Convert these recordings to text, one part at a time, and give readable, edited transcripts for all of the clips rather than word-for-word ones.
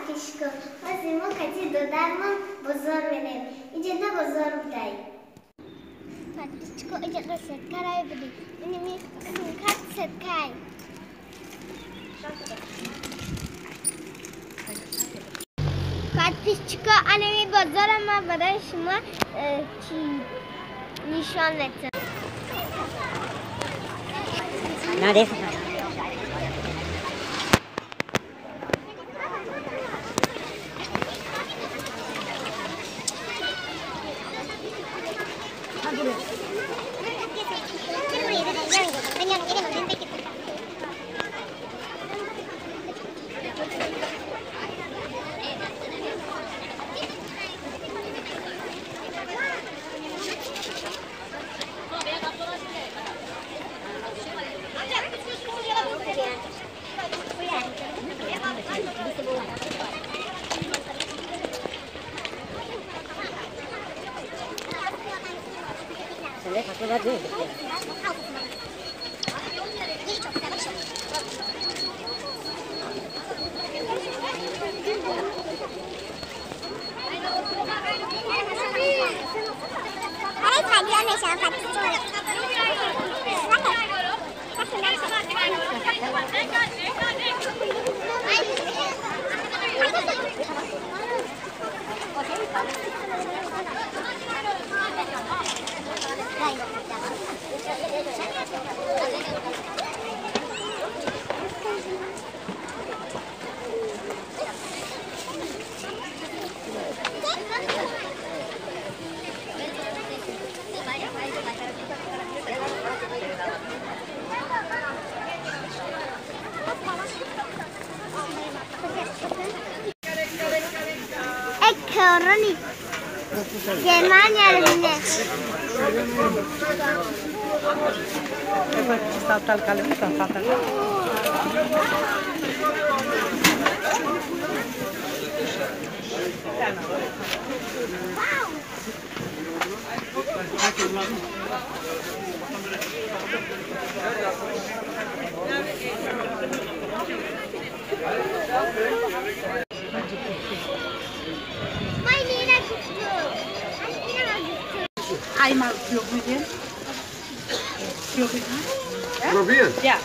подписчико. Ҳозир мо кати додармон бозор мерем. Инҷа на бозор будай. Подписчико, инҷа сетка рай буди. Иними қисмкат сеткай. Подписчико, анами бозора ма барои шумо чӣ нишон метам. На дес. Germania bine. Einmal probieren. Probieren. Ja? Probieren? Ja.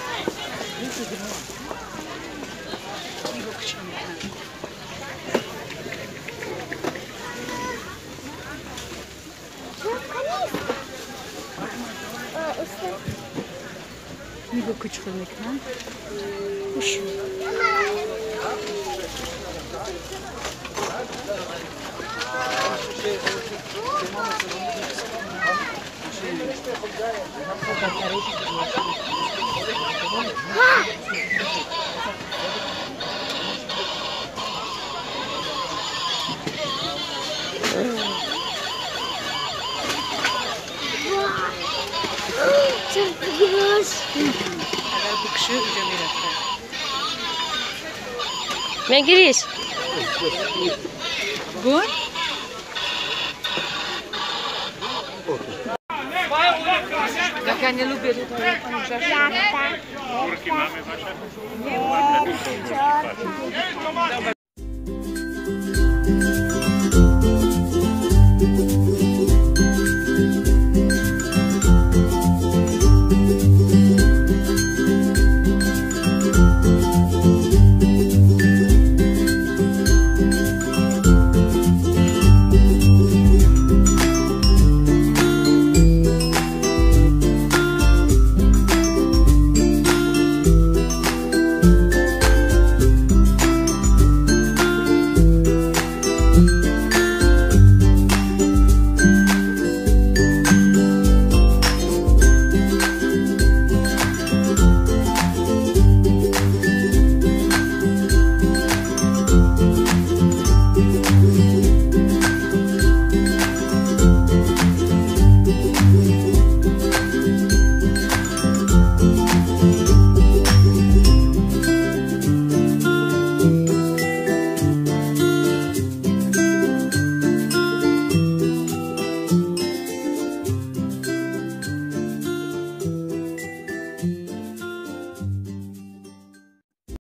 نگاه کوچولو میکنم. اگر بکشه اونجا میرفته. میگیریش؟ گون؟ Jak ja nie lubię tutaj oni grzeszą.